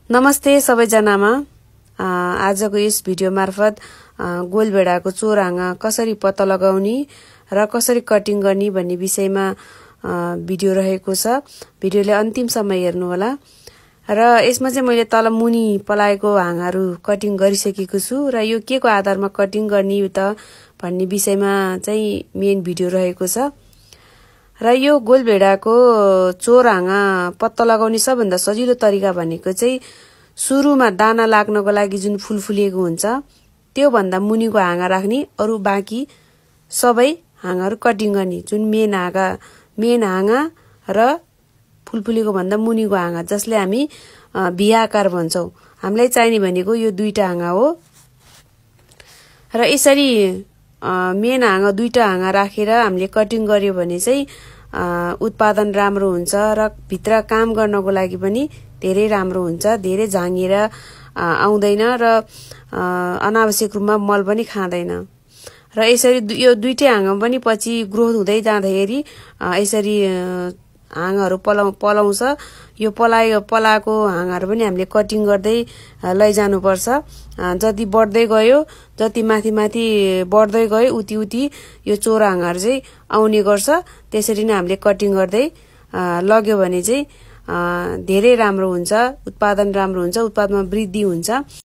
नमस्ते सबैजनामा। आजको यस भिडियो मार्फत गोलभेडाको चोरहाङ कसरी पत्ता लगाउने र कसरी कटिङ गर्ने भन्ने विषयमा भिडियो रहेको छ। भिडियोले अन्तिमसम्म हेर्नु होला। र यसमा चाहिँ मैले तल मुनि पलाएको हाँगाहरू कटिङ गरिसकेको छु र यो के को आधारमा कटिङ गर्ने त भन्ने विषयमा चाहिँ मेन भिडियो रहेको छ। र यो गोलभेडाको चोरहाङ पत्ता लगाउने सबभन्दा सजिलो तरिका भनेको चाहिँ सुरुमा दाना लाग्नको लागि जुन फुलफुलिएको हुन्छ त्यो भन्दा मुनिको हाँगा राख्ने, अरु बाँकी सबै हाँगाहरू कटिङ गर्ने। जुन मेन हाँगा र फुलफुलेको भन्दा मुनिको हाँगा, जसले हामी भी आकार भन्छौं। हामीलाई चाहिने भनेको यो दुईटा हाँगा हो। र यसरी मेन हाँगा दुईटा हाँगा राखेर हामीले कटिङ गर्यो भने चाहिँ उत्पादन राम्रो हुन्छ र भित्र काम गर्नको लागि पनि धेरै राम्रो हुन्छ। धेरै झाँगिएर आउँदैन र अनावश्यक रूपमा मल पनि खाँदैन। र यसरी यो दुईटै हाँगा पनि पछि ग्रोथ हुँदै जाँदाखेरि यसरी हाँगाहरू पलाउँछ। यो पलाएको हाँगाहरू पनि हामीले कटिङ गर्दै लैजानुपर्छ। जति बढ्दै गयो, जति माथि बढ्दै गयो उति यो चोरा हाँगाहरू चाहिँ आउने गर्छ। त्यसरी नै हामीले कटिङ गर्दै लग्यो भने चाहिँ धेरै राम्रो हुन्छ, उत्पादन राम्रो हुन्छ, उत्पादनमा वृद्धि हुन्छ।